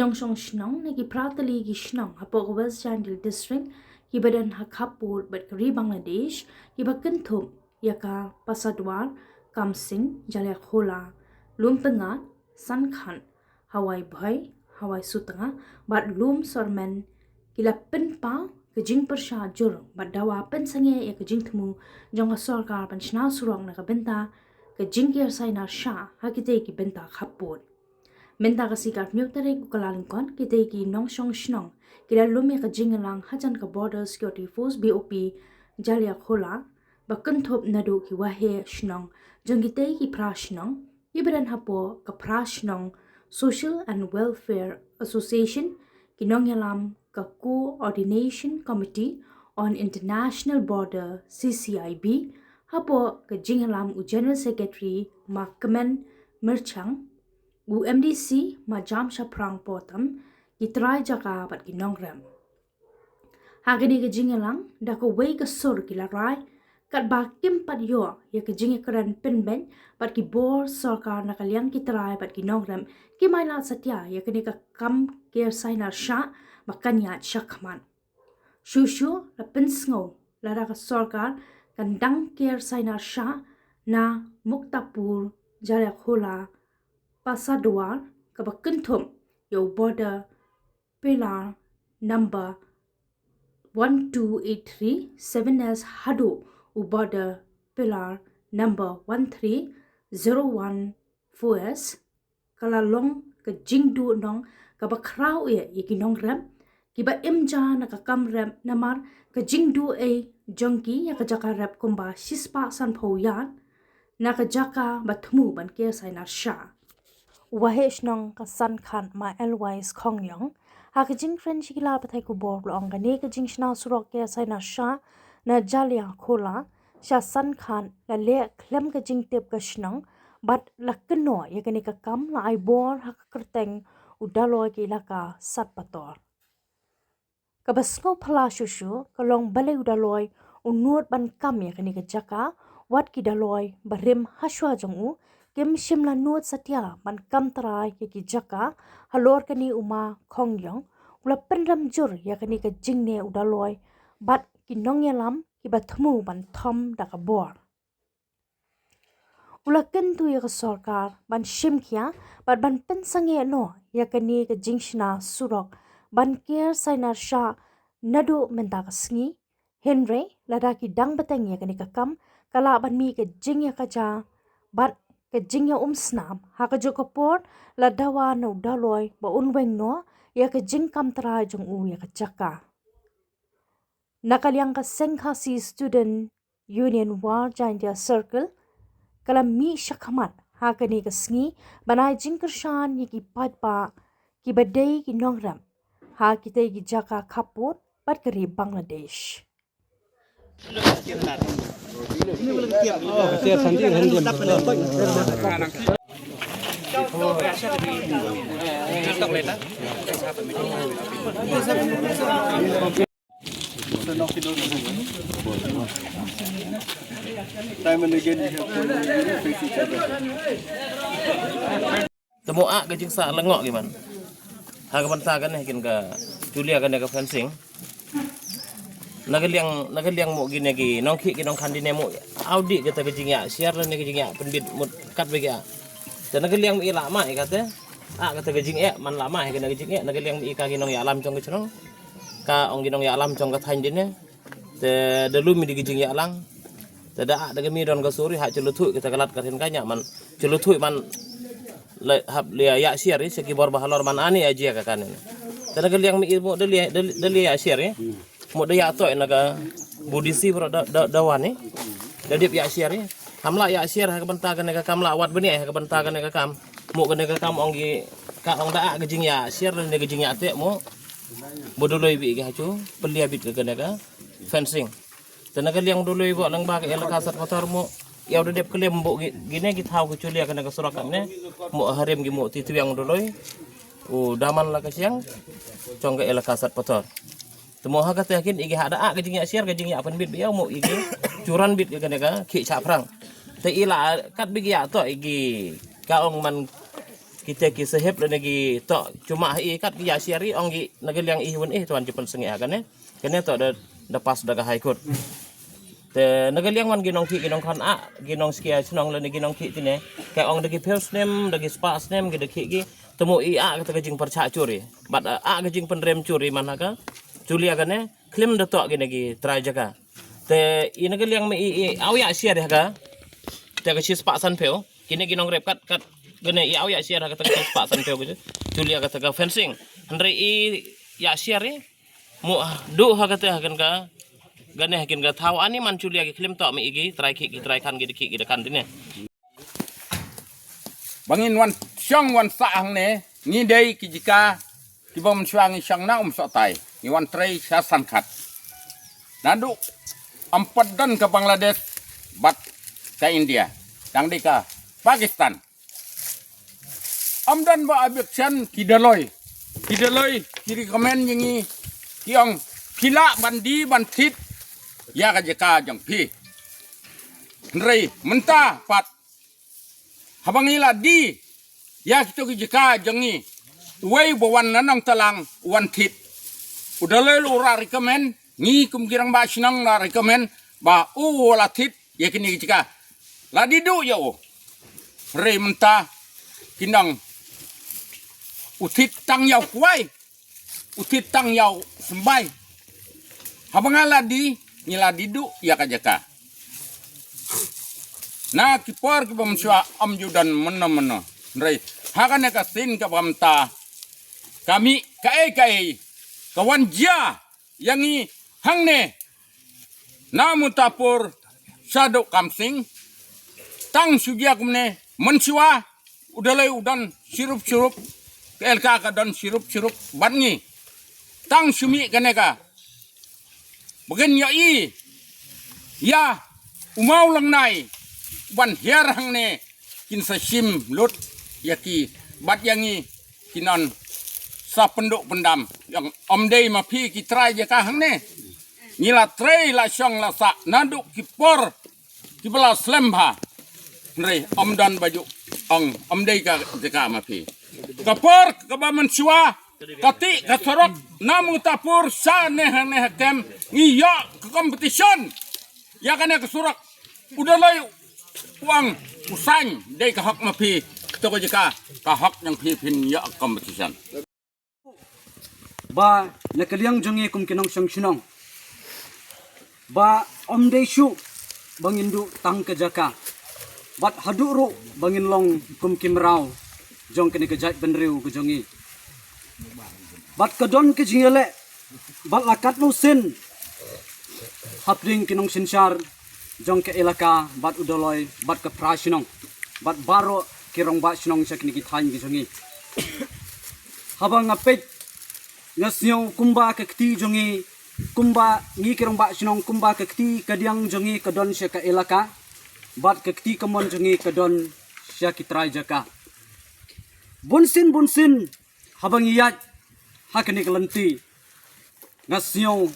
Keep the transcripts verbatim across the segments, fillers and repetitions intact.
Nongshong shnong na ki phra tylli ki shnong hapoh ka West Jaintia District kiba don ha khappud bad ka ri Bangladesh, kiba kynthup ïa ka Pasadwar, Kamsing, Jaliakhola, Lumtngat, Sankhat, Hawai Bhoi, Hawai Sutnga bad Lumsormen, ki la pynpaw ka jingpyrshah jur bad dawa pynsangeh ïa ka jingthmu jong ka sorkar ban shna surok na ka bynta ka jingker sainar shah ha kitei ki bynta khappud. Mynta ka sngi ka arphew tarik u Kyllalyngkot, kitei ki nongshong shnong ki la lum ïa ka jingïalang hajan ka Border Security Force, B O P, Jaliakhola, ba kynthup naduh ki waheh shnong jong kitei ki phra shnong, kiba don hapoh ka phra shnong Social and Welfare Association, ki nongïalam ka Coordination Committee on International Border, C C I B, hapoh ka jingïalam u General Secretary ma Kmen Myrchang, u M D C ma Jamshaphrang Potam, ki trai jaka bad ki nongrep. Ha kane ka jingïalang, da kawei ka sur ki la rai, katba kim pat ïoh ïa ka jingïakren pynbeit bad ki bor sorkar, na ka liang ki trai bad ki nongrep kim ailad satia ïa kane ka kam ker sainar shah ba kan ïaid shakhmat. Shuh shuh la pynsngew lada ka sorkar kan dang ker sainar shah na Muktapur, Jaliakhola, Pasadwar, kaba kynthup ïa u Border Pillar number one two eight three seven S haduh u Border Pillar number one three zero one four S, ka la long ka jingduhnong kaba khraw eh ïa ki nongrep kiba im ja na ka kam rep, namar ka jingduh ei jong ki ïa ka jaka rep kumba shispah sanphew ïar na ka jaka ba thmu ban ker sainar shah. U waheh shnong ka Sankhat ma Elwise Khongïong, ha ka jingkren sha ki lad pathai khubor, u la ong kane ka jingshna surok ker sainar shah na Jaliakhola sha Sankhat la leh khlem ka jingtip ka shnong bad la kynnoh ïa kane ka kam la ai bor ha ka kyrteng u Daloi ka Elaka Satpator. Kaba sngewphylla shuh shuh ka long balei u Daloi u nud ban kam ïa kane ka jaka, wat ki Daloi barim hashwa jong u kim shym la nud satia ban kam trai ïa ki jaka. Halor kane u ma Khongïong u la pynrem jur ïa kane ka jingneh u Daloi bad ki nongïalam kiba thmu ban thom da ka bor. U la kyntu ïa ka sorkar ban shim khia bad ban pynsangeh noh ïa kane ka jingshna surok ban ker sainar shah naduh mynta ka sngi. Hynrei lada ki dang bteng ïa kane ka kam, ka lah ban mih ka jingïakajia bad ka jingïaumsnam. Ha kajuh ka por la dawa na u Daloi ba un weng noh ïa ka jingkam trai jong u ïa ka jaka. Na ka liang ka Seng Khasi Student Union War Jaintia Circle ka la mih shakhmat ha kane ka sngi ban ai jingkyrshan ïa ki paidbah kiba dei ki nongrep ha kitei ki jaka khappud bad ka ri Bangladesh. Time and again we have to face each other. Te mo ah ka jingsah la ngoh ki man. Ha ka bynta kane kin ka julia kane ka fencing. Na ka liang, na ka liang mo kine ki nongkhih ki nongkhan dine mo audi kata ka jingïashiar ne ka jingïapynbit mut kat ba ki ah. Te na ka liang mo i la mai kata. Ah kata ka jingeh man la mai kane ka jingeh, na ka liang mo i ka ki nongïalam jong ka chnong. Ka ong ki nongïalam jong ka thaiñ dine. Te da lum i da ka jingïalang. Te da ah da ka mi don ka suri ha chuluthuh kita ka lad ka thin ka ña man. Chuluthuh man le hap le ïashiar i sha ki bor ba halor man ani ajia ka kane. Te na ka liang mo i mo da le da le ïashiar i. Mo da ïatoh na ka budisi bro da da da wan i. Da dip ïashiar i. Ham la ïashiar ha ka bynta kane ka kam la wat bni ha ka bynta kane ka kam. Mo kane ka kam ong ki ka ong da ah ka jingïashiar ne ka jingïateh mo. Bo doloi bi ki ha chu pynlia bit ka kane ka fencing. Te na ka liang doloi bo lang ba ka elaka Satpator mo. Ïa u da dep khlem bo gi, gine ki thaw ki chulia kane ka surok kane. Mo harim gi mo ti twiang doloi. U daman la ka siang. Chong ka elaka Satpator. Te mo ha kata kin i gi ha da ah ka jingïashiar ka jingïapynbit ba ïa mo i gi. Churan bit ka kane ka khih chaphrang. Te i la kat bi gi ïatoh i gi ka ong man Kita ki saheb lane ki toh cuma ha i kat ki ïa share i ong ki na ka liang i wan i tuan ji pynsngew ha kane. Kane toh da da pass da ka High Court. Te na ka liang man ki nongkhih ki nongkhon ah ki nongskia shnong lane ki nongkhih tine. Ka ong da ki phew snem da ki spah snem ki da khih ki. Te mo i ah kata ka jingpyrshah churi. Bad ah ka jingpynrem churi man ha ka. Julia kane khlem da toh kine ki trai jaka. Te i na ka liang ma i i aw ïa share ha ka. Te ka shi spah san phew. Kine ki nongrep kat kat kane i aw ïa share ha kata ka shi spah san phew ka. Julia kata ka fencing. Hynrei i ïa share i. Mo ah, duh ha kata ha kan ka. Kane ha kan ka thaw ani man Julia ki khlem toh ma i ki trai khih ki trai khan ki da khih ki da khan tine. Ba ngin wan shong wan sah hangne ngi dei ki jaka kiba mynshuwa ngi shong na Umsohtai ngi wan trei sha Sangkhat. Naduh ym pat don ka Bangladesh bad ka India, dang dei ka Pakistan. Ym don ba objection ki Doloi. Ki Doloi ki recommend ïa ngi ki ong phi lah ban die ban thied ïa ka jaka jong phi. Hynrei mynta pat haba ngi la die ïa kito ki jaka jong ngi, uwei ba wan na Nongtalang u wan thied. U Doloi u la recommend, ngi kum ki rangbah shnong la recommend ba u la thied ïa kine ki jaka. La die duh ïa u. Hynrei mynta ki nang u thied tang ïa u kwai. U thied tang ïa u symbai. Haba nga la die, ngi la die duh ïa ka jaka. Na ki por kiba mynshuwa ym ju don mynno mynno. Hynrei ha kane ka sien kaba mynta ka mih kaei kaei ka wan jia ïa ngi hangne na Mutapur shaduh Kamsing. Tang shu jia kumne, mynshuwa u Doloi u don shirup shirup, ka elaka ka don shirup shirup bad ngi. Tang shu mih kane ka ba kin ïohi ïa u Mawlangnai ban hiar hangne kin sa shim lut ïa ki bad ïa ngi ki nang sa pynduh pyndam. Ïa ym dei ma phi ki trai jaka hangne. Ngi la trei la shong la sah naduh ki por kiba la slem bha. Hynrei ym don ba ju ong ym dei ka jaka ma phi. Ka por kaba mynshuwa kati ka surok na Mutapur sha ne ha ne ha kem ngi ïoh ka competition. Ïa kane ka surok u Doloi u ong u sain dei ka hok ma phi. Kito ka jaka ka hok jong phi phin ïoh competition. Ba na ka liang jong ngi kum ki nongshong shnong ba ym dei shuh ba ngin duh tang ka jaka bad haduh ruh ba ngin long kum ki mraw jong kane ka jaitbynriew ka jong ngi. Bad ka don ka jingïaleh bad la katno sien hapdeng ki nongsynshar jong ka elaka bad u Doloi bad ka phra shnong bad baroh ki rangbah shnong sha kine ki thaiñ ki jong ngi. Haba nga peit nga sngew kumba ka kti jong ngi, kumba ngi ki rangbah shnong, kumba ka kti ka diang jong ngi ka don sha ka elaka bad ka kti ka mon jong ngi ka don sha ki trai jaka. Bun sien bun sien haba ngi ïaid ha kane ka lynti nga sngew,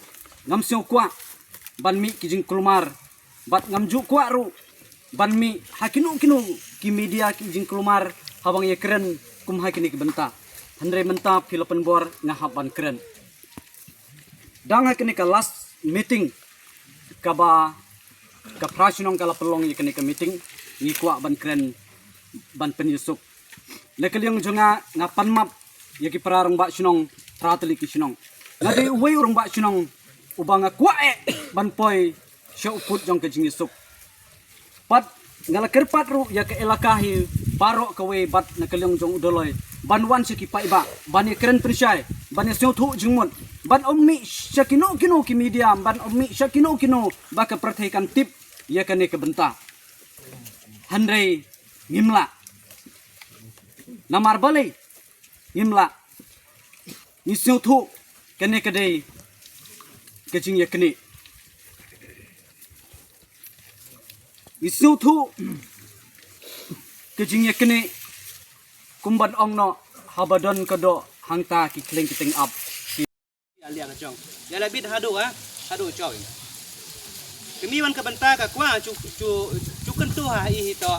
ngam sngew kwah ban mih ki jingkulmar bad ngam ju kwah ruh ban mih ha kino kino ki media ki jingkulmar haba ngi ïakren kum ha kine ki bynta. Hynrei mynta phi la pynbor nga hap ban kren. Dang ha kane ka last meeting kaba ka phra shnong ka la pynlong ïa kane ka meeting ngi kwah ban kren ban pynïasuk. Na ka liang jong nga nga pan map ïa ki phra rangbah shnong, phra tylli ki shnong. Nga dei uwei u rangbah shnong uba nga kwah eh ban poi sha u kut jong ka jingïasuk. Pat nga la kyrpad ruh ïa ka elaka hi baroh kawei bad na ka liang jong u Doloi ban wan sha ki paidbah ban ïakren pynshai ban ïasngewthuh jingmut ban ym mih sha kino kino ki media ban ym mih sha kino kino ba ka pyrthei kan tip ïa kane ka bynta. Hynrei ngim lah. Namar balei ngim lah? Ngi sngewthuh kane ka dei ka jingïaknieh. Ngi sngewthuh ka jingïaknieh kum ban ong noh haba don ka doh hangta ki khlieng ki tyngab. Alia ka jong. Ïa la bit haduh ha, haduh jong. Kmie wan ka bynta ka kwah chu chu chu kyntu ha i hi to.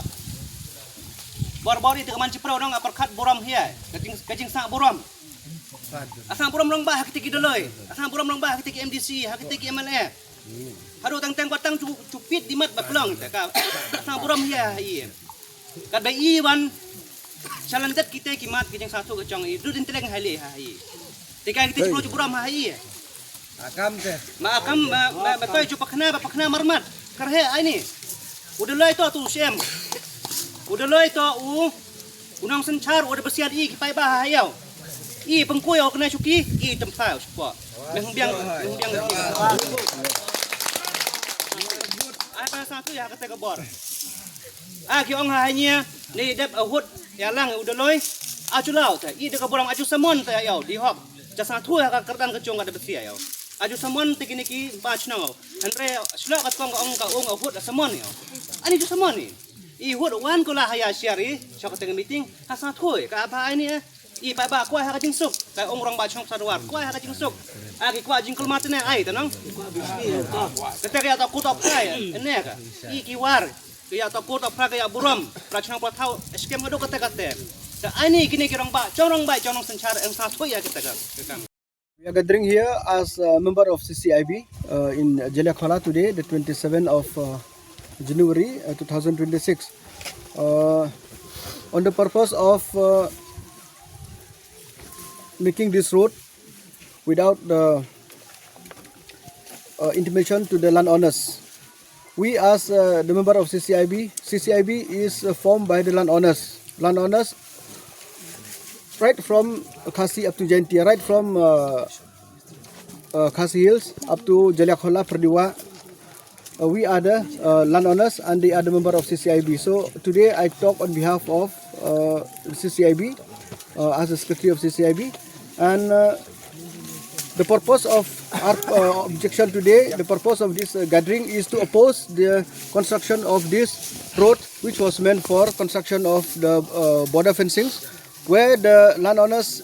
Bor bor ite ka man chi pro nong a pyrkhat burom hi ai. Ka jing ka jing sang burom. A sang burom nong ba ha kite ki doloi. A sang burom nong ba ha kite ki M D C, ha kite ki M L A. Haduh tang tang batang chu chu pit di mat ba klong te ka. A sang burom hi ai. Ka ba i wan. Chalan det kite ki mat ki jing sa thu ka jong i. Du din teleng hai le hai. Te ka kite chu pro chu burom hai. Akam te. Ma akam ma ma ma toi chu pakhna ba pakhna marmat. Kar he ai ni. U doloi to tu shem. U doloi to u u nong synchar u da basiat i ki pai ba ha yau. I pengkui u kena chuki i tempa u spo. Meh biang meh biang. Ai pa sa tu ya kata ka bor. A ki ong ha hanya ni dep a hut ya lang u doloi. A chu lau ta i de ka boram a chu samon ta yau di hok. Cha sa thu ya ka kerdan ka chung ka da basiat yau. A chu samon te kini ki pa chnong. Andre shlok ka kong ka ong ka ong a hut a samon yau. Ani chu samon ni. I hut wan ko la haya shari, shok teng meeting, ha sa thui, ka ba ai ni eh. I pa ba kwai ha ka jingsuk, ka ong rong ba chong sa dwar, kwai ha ka jingsuk. A ki kwai jingkul mat ne ai ta nong. Ka te ka ya ta kut op kai, ne ka. I ki war, ka ya ta kut op ka ya burom, pra chong pra thau, skem ka duk ka te ka te. Ka ai ni kini ki rong ba, chong rong ba, chong nong senchar, eng sa thui ya ka te ka. We are gathering here as a member of C C I B uh, in Jaliakhola today, the twenty-seventh of uh, January uh, two thousand twenty-six, uh, on the purpose of uh, making this road without the uh, intimation to the landowners. We as uh, the member of C C I B, C C I B is uh, formed by the landowners. Landowners, right from Khasi up to Jaintia, right from uh, uh, Khasi Hills up to Jaliakhola, Perdiwa. Uh, we are the uh, landowners and they are the member of C C I B. So today I talk on behalf of uh, C C I B uh, as the secretary of C C I B. And uh, the purpose of our uh, objection today, the purpose of this uh, gathering is to oppose the construction of this road, which was meant for construction of the uh, border fencings, where the landowners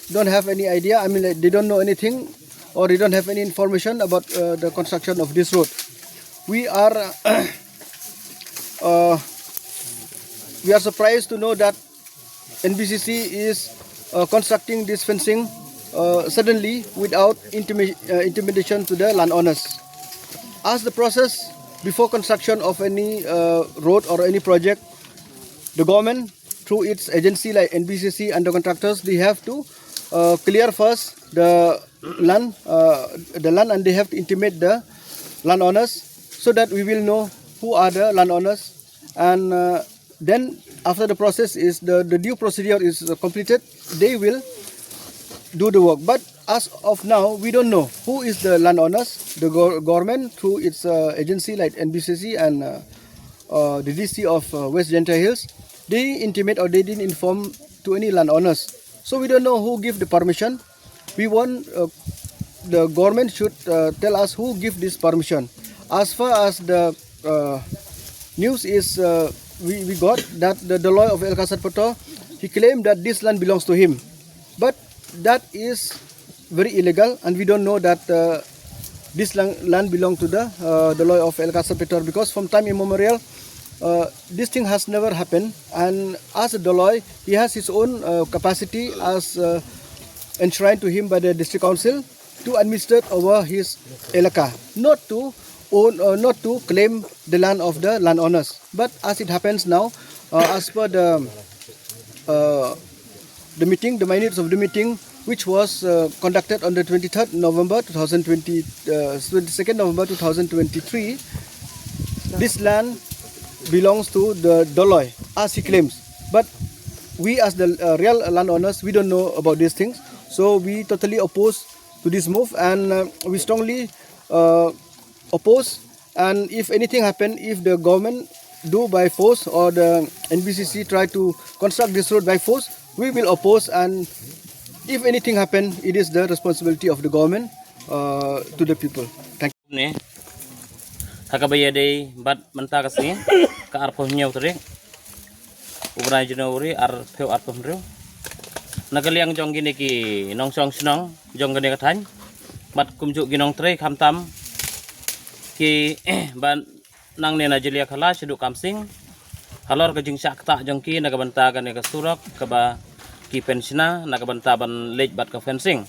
don't have any idea. I mean, like, they don't know anything or they don't have any information about uh, the construction of this road. We are uh, we are surprised to know that N B C C is uh, constructing this fencing uh, suddenly without intima- uh, intimidation to the landowners. As the process before construction of any uh, road or any project, the government, through its agency like N B C C and the contractors, they have to uh, clear first the land, uh, the land, and they have to intimate the landowners so that we will know who are the landowners and uh, then after the process is the, the due procedure is uh, completed, they will do the work. But as of now, we don't know who is the landowners. The go- government, through its uh, agency like N B C C and uh, uh, the D C of uh, West Jaintia Hills, they intimate or they didn't inform to any landowners. So we don't know who give the permission. We want uh, the government should uh, tell us who give this permission. As far as the uh, news is uh, we, we got that the Doloi of El Kasat Pator, he claimed that this land belongs to him. But that is very illegal, and we don't know that uh, this land, land belong to the uh, Doloi of El Kasat Pator, because from time immemorial, uh, this thing has never happened. And as a Doloi, he has his own uh, capacity as uh, enshrined to him by the district council to administer over his elaka, not to own, uh, not to claim the land of the landowners. But as it happens now, uh, as per the uh, the meeting, the minutes of the meeting, which was uh, conducted on the twenty-third November two thousand twenty, uh, twenty-second November two thousand twenty-three, this land belongs to the Doloi, as he claims. But we, as the uh, real landowners, we don't know about these things. So we totally oppose to this move, and uh, we strongly uh, oppose. And if anything happen, if the government do by force or the N B C C try to construct this road by force, we will oppose. And if anything happen, it is the responsibility of the government uh, to the people. Thank you. Ne, ha kaba ïadei bad mynta ka sngi, ka arphew hynñiew tarik u bnai January arphew arphew hynriew, na ka liang jong kine ki nongshong shnong jong kane ka thaiñ bad kumjuh ki nongtrei, khamtam ki ba nangne na Jaliakhola shaduh Kamsing, halor ka jingshah ktah jong ki na ka bynta kane ka surok kaba ki pensioner na ka bynta ban leit bad ka fencing.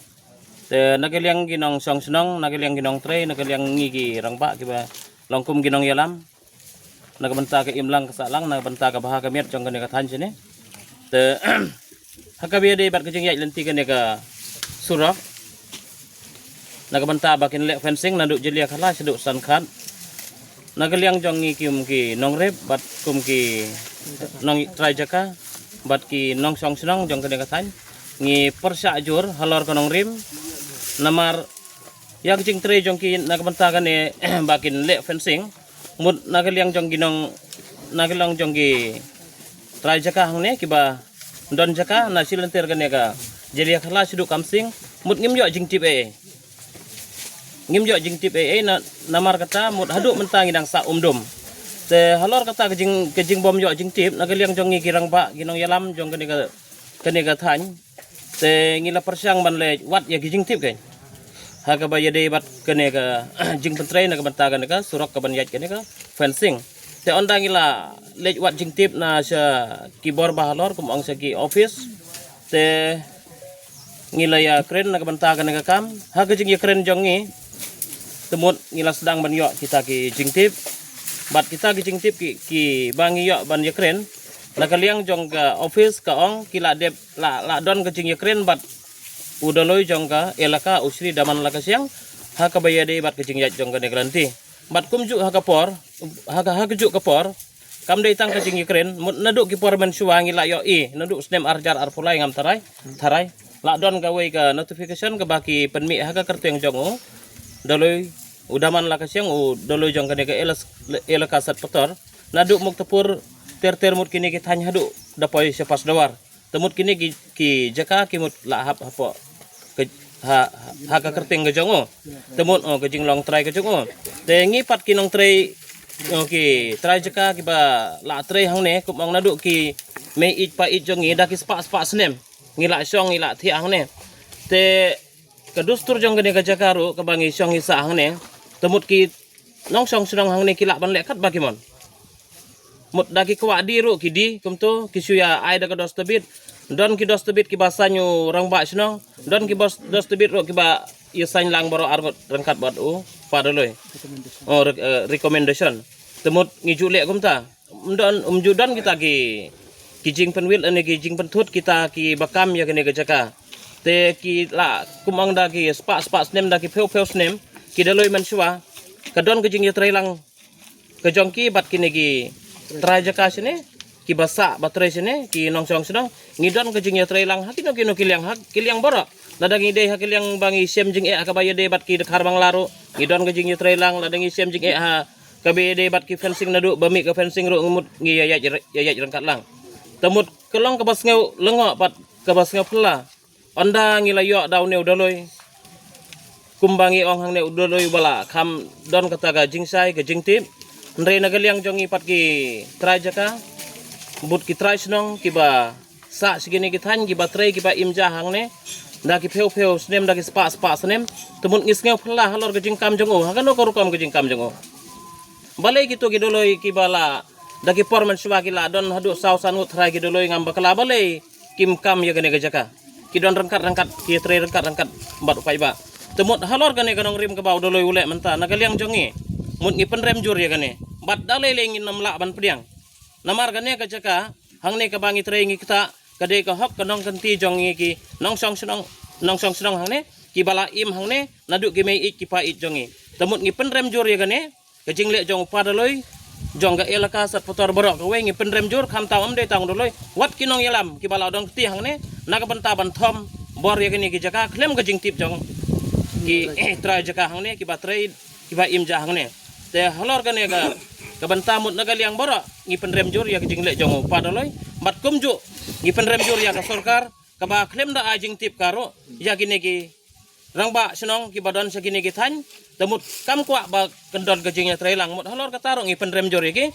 Te na ka liang ki nongshong shnong, na ka liang ki nongtrei, na ka liang ngi ki rangbah kiba long kum ki nongïalam na ka bynta ka imlang ka sahlang, na ka bynta ka bha ka miat jong kane ka thaiñ shane. Te ha kaba ïadei bad ka jingïaid lynti kane ka surok, na ka bynta ba kin leh fencing naduh Jylliekhla shaduh Sankhat, na ka liang jong ngi kum ki nongrep bad kum ki nongtrai jaka bad ki nongshong shnong jong kane ka thaiñ, ngi pyrshah jur halor ka nongrim. Namar ïa ka jingtrei jong ki na ka bynta kane ba kin leh fencing, mut na ka liang jong ki nong, na ka liang jong ki trai jaka hangne kiba don jaka na shilynter kane ka Jylliekhla shaduh Kamsing, mut ngim ïoh jingtip ei ei. Ngim ïoh jingtip ei ei, na, namar kata mut haduh mynta ngi dang sah umdum. Te halor kata ka jing, ka jingbym ïoh jingtip na ka liang jong ngi ki rangbah ki nongïalam jong kane ka, kane ka thaiñ. Te ngi la pyrshang ban leit wad ïa ki jingtip kein ha kaba ïadei bad kane ka jingpyntrei na ka bynta kane ka surok kaban ïaid kane ka fencing. Te ynda ngi la leit wad jingtip na sha ki bor ba halor, kum ong sha ki office, te ngi la ïakren na ka bynta kane ka kam. Ha ka jingïakren jong ngi, te mut ngi la sdang ban ïoh kita ki jingtip. Bad kita ki jingtip ki, kiba ngi ïoh ban ïakren na ka liang jong ka office, ka ong ki la dep, la, la don ka jingïakren bad u Dolloi jong ka elaka, u Shri Daman Lakasiang, ha kaba ïadei bad ka jingïaid jong kane ka lynti. Bad kumjuh ha ka por, ha ka, ha kajuh ka por, kam dei tang ka jingïakren, mut naduh ki por mynshuwa ngi la ïohi, naduh snem ar hajar arphew lai ngam tharai, tharai. La don kawei ka notification kaba ki pynmih ha ka kyrteng jong u Dolloi, u Daman Lakasiang, u Dolloi jong kane ka elas-, elaka Satpator. Naduh Muktapur ter ter mut kine ki thaiñ haduh da poi sha Pasdawar. Te mut kine ki, ki jaka ki mut la hap hapoh ka, ha, ha ka kyrteng ka jong u. Te mut, oh, ka jinglong trai ka jong u. Te ngi pat ki nongtrei, oh, ki trai jaka kiba la trei hangne, kum ong naduh ki mei ïeit pa ïeit jong ngi da ki spah spah snem ngi la shong ngi la thiah hangne. Te ka dustur jong kane ka jaka ruh kaba ngi shong ngi sah hangne, te mut ki nongshong shnong hangne ki lah ban leh katba ki mon. Mut da ki kwah die ruh ki die, kumto ki shu ïa ai da ka dos tebit. Don ki dos tebit kiba saiñ u rangbah shnong, don ki bos, dos tebit ruh kiba ïa saiñ lang baroh arngut ryngkat bad u Pa Dolloi. Oh, re-, eh, recommendation. Te mut ngi ju leh kumta. Ym don, ym ju don kita ki, ki jingpynwit lane ki jingpynthut kita kiba kam ïa kane ka jaka. Te ki la, kum ong da ki spah spah snem, da ki phew phew snem, ki Dolloi mynshuwa ka don ka jingïatreilang ka jong ki bad kine ki trai jaka shane, kiba sah ba trei shane, ki nongshong shnong, ngi don ka jingïatreilang ha kino kino ki liang, ha ki liang baroh. Lada ngi dei ha ki liang ba ngi shem jingeh ha kaba ïadei bad ki dkhar Bangla ruh, ngi don ka jingïatreilang. Lada ngi shem jingeh ha kaba ïadei bad ki fencing naduh ba mih ka fencing ruh, ngi mut ngi ïa ïaid, ïa ïaid ryngkat lang. Te mut ka long kaba sngew lyngngoh bad kaba sngew phylla. Ynda ngi la ïoh da une u Dolloi, kumba ngi ong hangne, u Dolloi uba la kham don kata ka jingshai ka jingtip. Hynrei na ka liang jong ngi pat ki trai jaka, bad ki trai shnong kiba sah sha kine ki thaiñ, kiba trei, kiba im ja hangne da ki phew phew snem, da ki spah spah snem, te mut ngi sngew phylla halor ka jingkam jong u. Ha kano ka rukom ka jingkam jong u? Balei kito ki Dolloi kiba la da ki por mynshuwa ki la don haduh saw san ngut tharai ki Dolloi ngam bakla, balei kim kam ïa kane ka jaka? Ki don ryngkat ryngkat, ki trei ryngkat ryngkat bad u paidbah. Te mut halor kane ka nongrim kaba u Dolloi u leh mynta, na ka liang jong ngi, mut ngi pynrem jur ïa kane. Bad da lei lei ngin ym lah ban pdiang. Namar kane ka jaka hangne kaba ngi trei ngi ktah, ka dei ka hok ka nongkynti jong ngi ki nongshong shnong, nongshong shnong hangne, kiba la im hangne naduh ki mei ïeit ki pa ïeit jong ngi. Te mut ngi pynrem jur ïa kane, ka jingleh jong u Pa Dolloi, jong ka elaka Satpator baroh kawei, ngi pynrem jur, khamtam ym dei tang u Dolloi, wat ki nongïalam kiba la don kti hangne, na ka bynta ban thom bor ïa kine ki jaka khlem ka jingtip jong ki, eh, trai jaka hangne, kiba trei, kiba im ja hangne. Te halor kane ka, ka bynta, mut na ka liang baroh ngi pynrem jur ïa ka jingleh jong u Pa Dolloi, bad kumjuh ngi pynrem jur ïa ka sorkar kaba khlem da ai jingtip ka ruh ïa kine ki rangbah shnong kiba don sha kine ki thaiñ. Te mut kam kwah ba kan don ka jingïatreilang, mut halor kata ruh ngi pynrem jur ïa ki.